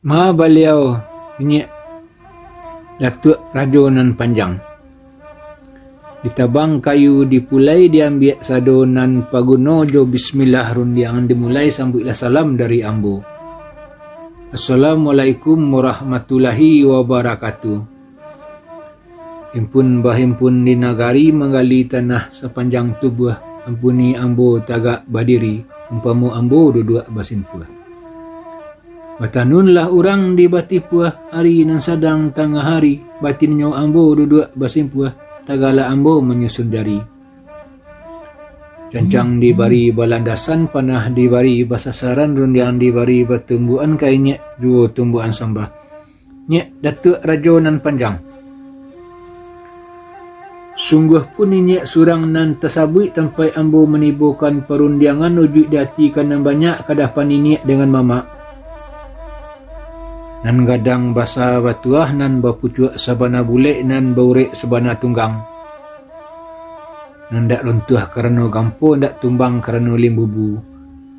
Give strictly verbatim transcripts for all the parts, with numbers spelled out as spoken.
Ma baliau inyiak Datuak Rajo Nan Panjang. Ditabang kayu dipulai diambiak sado nan paguno jo bismillah rundiang dimulai sambuiklah salam dari ambo. Assalamualaikum warahmatullahi wabarakatuh. Impun bahimpun di nagari manggali tanah sapanjang tubuah, ampuni ambo tagak badiri, umpamo ambo duduak basimpuah. Batanunlah urang di batipuah, ari nan sadang tangah hari, batinnyo ambo duduak basimpuah, tagaklah ambo manyusun jari. Cancang dibari balandasan, panah dibari basasaran, rundiang dibari batumbuakan ka inyiak juo tumbuakan sambah. Nyiak Datuak Rajo Nan Panjang. Sungguah pun inyiak surang nan tasabuik tampaik ambo manibokan parundiangan ujuik di ati ka nan banyak ka dapan inyiak dangan mamak. Nan gadang basa batuah, nan bapucuak sabana bulek, nan baurek sabana tunggang. Nan ndak runtuah karano gampo, ndak tumbang karano limbubu,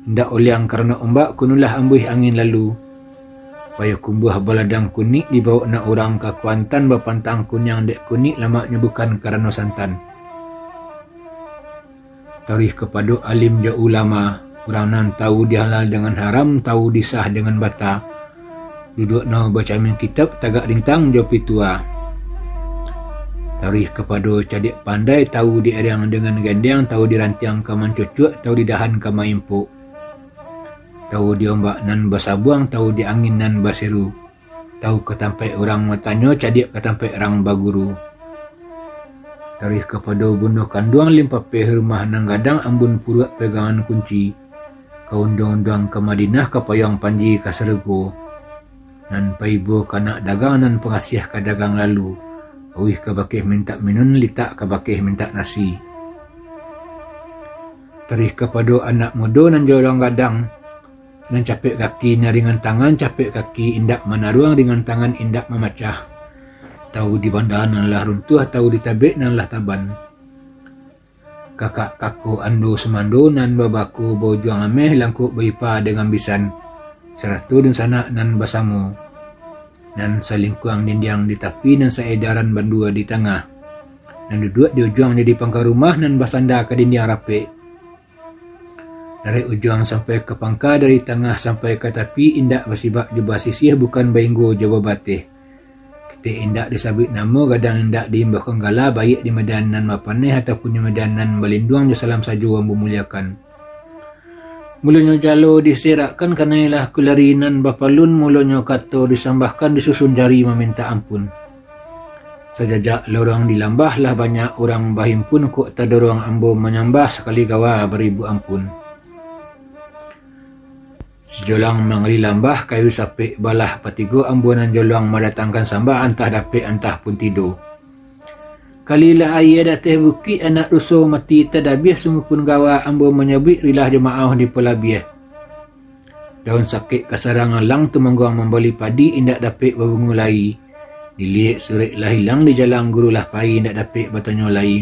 ndak oliang karano ombak, kunulah ambuih angin lalu. Payakumbuah baladang kunik dibawok nak urang ka Kuantan, bapantang kuniang dek kunik, lamaknyo bukan karano santan. Taruih kapado alim jo ulama, urang nan tahu di halal dangan haram, tahu di sah dangan bata. Duduak no bacamin kitab, tagak rintang jo pitua. Taruih kapado cadiak pandai, tahu di ariang dangan gandiang, tahu di rantiang ka mancucuak, tahu di dahan ka maimpuk. Tahu di ombak nan basabuang, tahu di angin nan baseru. Tahu ka tampaik urang matanyo, cadiak ka tampaik urang baguru. Taruih kapado bundo kanduang, limpapeh rumah nan gadang, ambun puruak pegangan kunci. Ka unduang-unduang ka Madinah, ka payuang panji ka sarugo. Nan paibo ka anak dagang, nan pangasiah ka dagang lalu. Auih ka bakeh mintak minun, litak ka bakeh mintak nasi. Taruih kapado anak mudo nan jorong gadang, nan capek kaki nan ringan tangan, capek kaki indak manaruang, ringan tangan indak mamacah. Tahu di banda nan lah runtuah, tahu di tabek nan lah taban. Kakak kako ando sumando, nan babako baujuang ameh, langkok baipa dangan bisan, sarato dunsanak nan basamo. Nan salingkuang dindiang di tapi, nan saedaran bandua di tangah. Nan duduak di ujuang jadi pangka rumah, nan basanda ka dindiang rapek. Dari ujuang sampai ka pangka, dari tangah sampai ka tapi, indak basibak jo basisiah, bukan bainggo jo babateh. Ketek indak disabuik namo, gadang indak diimbahkan gala, baiak di medan nan bapaneh ataupun di medan nan balinduang, jo salam sajo ambo muliakan. Mulonyo jalo diserakkan, kanailah kulari nan bapalun, mulonyo kato disambahkan, disusun jari mamintak ampun. Sajajak lorong di lambah, lah banyak urang bahimpun, kok tadorong ambo manyambah, sakali gawa baribu ampun. Sijolang manggali lambah, kayu sapek balah patigo, ambo nan joloang mandatangkan sambah, antah dapek antah pun tido. Kalilah aia di ateh bukik, anak ruso mati tadabiah, sungguah pun gawa ambo manyabuik, rilah jo maoh dipalabiah. Daun sakek ka sarang alang, tumangguang mambali padi, indak dapek babungo lai. Diliek surek lah ilang, di jalang guru lah pai, indak dapek batanyo lai.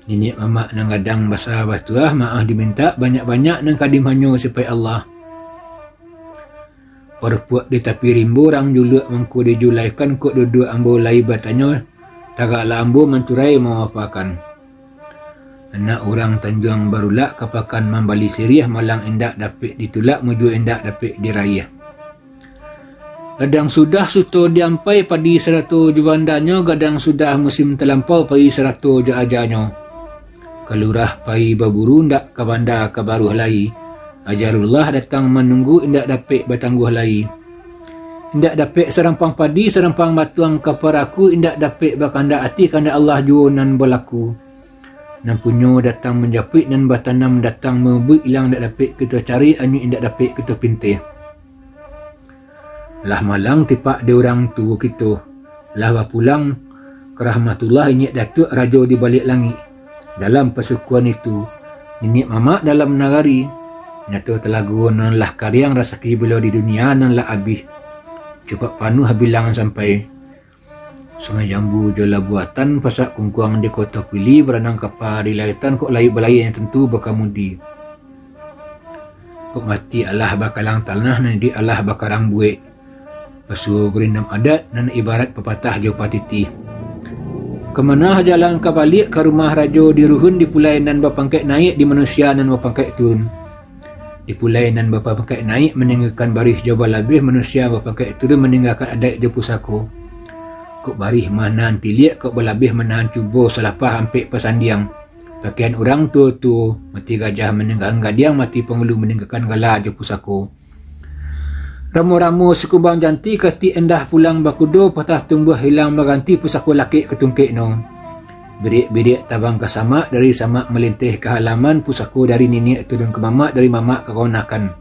Niniak mamak nan gadang basa batuah, maoh dimintak banyak-banyak, nan ka dimanyo sipaik Allah. Parupuak di tapi rimbo, rang juluak mangko dijulaikan, kok duduak ambo lai batanyo, tagaklah ambo mancurai mawafakan. Anak urang Tanjuang Barulak, ka pakan mambali siriah, malang indak dapek ditulak, mujua indak dapek diraiah. Gadang sudah suto diampai, padi sarato jo bandanyo, gadang sudah musim talampau, pai sarato jo ajanyo. Ka lurah pai baburu, ndak ka banda ka baruah lai. Ajalullah datang manunggu, indak dapek batangguah lai. Indak dapek sarampang padi, sarampang batuang ka paraku, indak dapek bakandak ati, kandak Allah juo nan balaku. Nan punyo datang manjapuik, nan batanam datang mabuik, ilang indak dapek kito cari, anyuik indak dapek kito pinteh. Lah malang tipak di urang tuo kito, lah bapulang ka rahmatullah inyiak Datuak Rajo di baliak langik. Dalam pasukuan itu, niniak mamak dalam nagari, nyato talago nan lah kariang, rasaki baliau di dunia nan lah abih. Cupak panuah bilangan sampai. Sungai Jambu jo Labuatan, pasak kungkuang di Koto Pili, baranang kapa di lautan, kok laik balayia nan tantu bakamudi. Kok mati alah bakalang tanah, nan iduik alah bakarang buek. Basuo gurindam adat nan ibarat papatah jo patitih. Ka manolah jalan ka baliak ka rumah rajo, di ruhun dipulai nan bapangkek naiak, di manusia nan bapangkek turun. Dipulai nan bapangkek naiak maninggakan barih jo balabiah, manusia bapangkek turun maninggakan adaik jo pusako. Kok barih manahan tiliak, kok balabiah manahan cubo, salapah ampek pasandiang. Pakaian urang tuo-tuo, mati gajah maninggakan gadiang, mati pangulu maninggakan gala jo pusako. Ramo-ramo sikumbang janti, katik endah pulang bakudo, patah tumbuah hilang baganti, pusako lakek ka tungkekno. Biriak-biriak tabang ka samak, dari samak malinteh ka halaman, pusako dari niniak turun ka mamak, dari mamak ka kamanakan.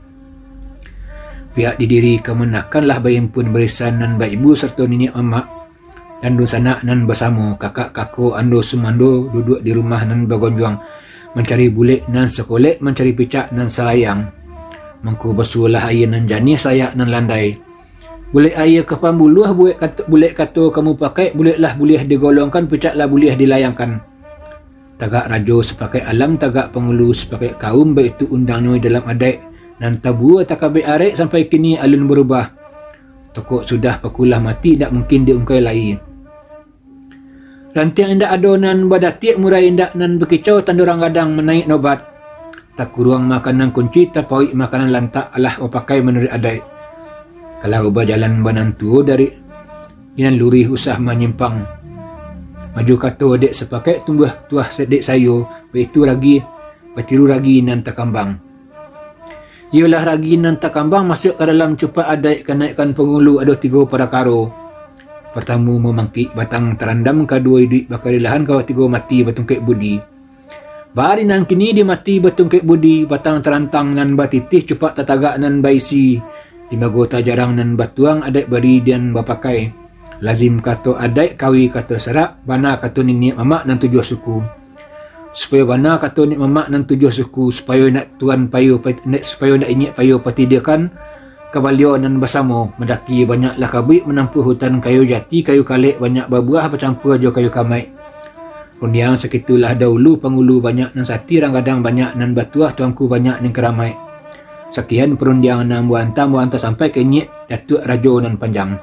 Pihak di diri kamanakan lah baimpun barisan nan baibu sarato niniak mamak. Dan dunsanak nan basamo, kakak kako ando sumando, duduak di rumah nan bagonjuang, mancari bulek nan sakolek, mancari picak nan salayang. Mangko basuolah aia nan janiah, sayak nan landai. Bulek aia ka pambuluah, bulek kato, bulek kato ka mupakaik, bulek lah buliah digolongkan, picak lah buliah dilayangkan. Tagak rajo sapakaik alam, tagak pangulu sapakaik kaum, baitu undangnyo dalam adaik, nan tabuo takabek arek, sampai kini alun barubah. Tokok sudah paku lah mati, indak mungkin diungkai lai. Rantiang indak ado nan badatiak, murai indak nan bakicau, tando rang gadang manaiak nobat. Takuruang makanan kunci, tapauik makanan lantak, alah bapakai manuruik adaik. Kalau bajalan ba nan tuo dari, di nan luruih usah manyimpang. Maju kato dek sapakaik, tumbuah tuah dek sayo, baitu ragi, batiru ragi nan takambang. Iyolah ragi nan takambang masuak ka dalam cupak adaik, ka naikkan pangulu ado tigo parakaro. Partamo mamangkik batang tarandam, kaduo iduik bakari lahan, katigo mati batungkek budi. Bari nan kini di mati batungkek budi, batang tarantang nan batitih, cupak tatagak nan baisi, limago tajarang nan batuang, adaik bari nan bapakai. Lazim kato adaik, kawi kato sarak, bana kato niniak mamak nan tujuah suku. Supayo bana kato niniak mamak nan tujuah suku, supayo indak tuan payo, indak, supayo indak inyiak payo patidiakan ka baliau nan basamo, mandaki banyaklah kabuik, manampuah hutan kayu jati, kayu kalek banyak babuah, bacampua jo kayu kamaik. Rundiang sakitulah dahulu, pangulu banyak nan sati, rang gadang banyak nan batuah, tuanku banyak nan karamaik. Sakian parundiangan nan ambo anta, ambo anta sampai ka inyiak Datuak Rajo nan Panjang.